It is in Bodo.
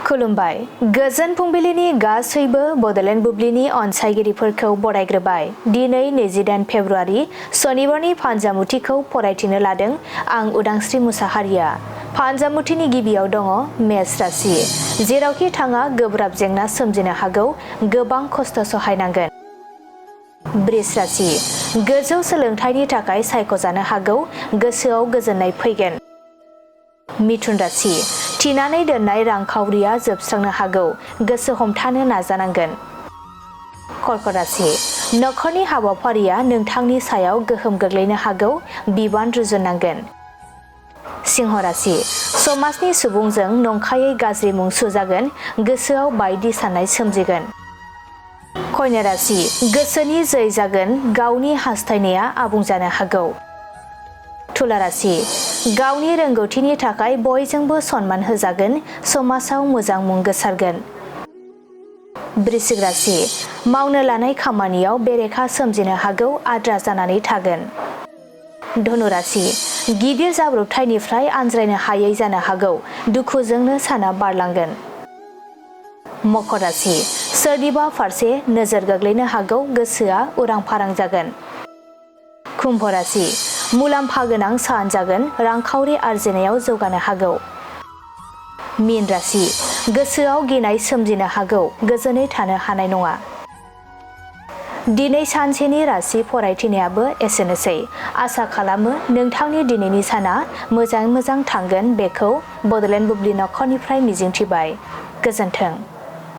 खुलुमबाय गोजोन फुंबिलिनि गासैबो बडलेण्ड बुब्लिनि अनसायगिरिफोरखौ बरायग्रोबाय। दिनै 28 फेब्रुआरि सनिबारनि फानजामुथिखौ फरायथिनो लादों आं उदांस्रि मुसाहारिया। फानजामुथिनि गिबियाव दङ मेष राशि। जेरावखि थाङा गोब्राब जेंना सोमजिनो हागौ, गोबां खस्थ' सहायनांगोन। बृष राशि। गोजौ सोलोंथाइनि थाखाय सायख'जानो हागौ, गोसोआव गोजोननाय फैगोन। मिथुन राशि। थिनानै दोननाय रांखावरिया जोबस्रांनो हागौ, गोसो हमथानो नाजानांगोन। कर्कट राशि। नखरनि हाबाफारिया नोंथांनि सायाव गोहोम गोग्लैनो हागौ, बिबान रुजुननांगोन। सिंह राशि। समाजनि सुबुंजों नंखायै गाज्रि मुं सुजागोन, गोसोआव बायदि साननाय सोमजिगोन। कन्या राशि। गोसोनि जै जागोन, गावनि हास्थायनाया आबुं जानो हागौ। तुला राशि। गावनि रोंगौथिनि थाखाय बयजोंबो सनमान होजागोन, समाजाव मोजां मुं गोसारगोन। वृश्चिक राशि। मावनो लानाय खामानियाव बेरेखा सोमजिनो हागौ, आद्रा जानानै थागोन। धनु राशि। गिदिर जाब्रबथायनिफ्राय आनज्रायनो हायै जानो हागौ, दुखुजोंनो साना बारलांगोन। मकर राशि। सोरनिबा फारसे नोजोर गोग्लैनो हागौ, गोसोआ उरां फारां जागोन। कुम्भ राशि। मुलाम्फा गोनां सान जागोन, रांखावरि आरजिनायाव जौगानो हागौ। मीन राशि। गोसोआव गिनाय सोमजिनो हागौ, गोजोनै थानो हानाय नङा। दिनै सानसेनि राशि फरायथिनायाबो एसेनोसै। आसा खालामो नोंथांनि दिनैनि साना मोजाङै मोजां थांगोन, बेखौ बडलेण्ड बुब्लि नखरनिफ्राय मिजिंथिबाय। गोजोन्थों।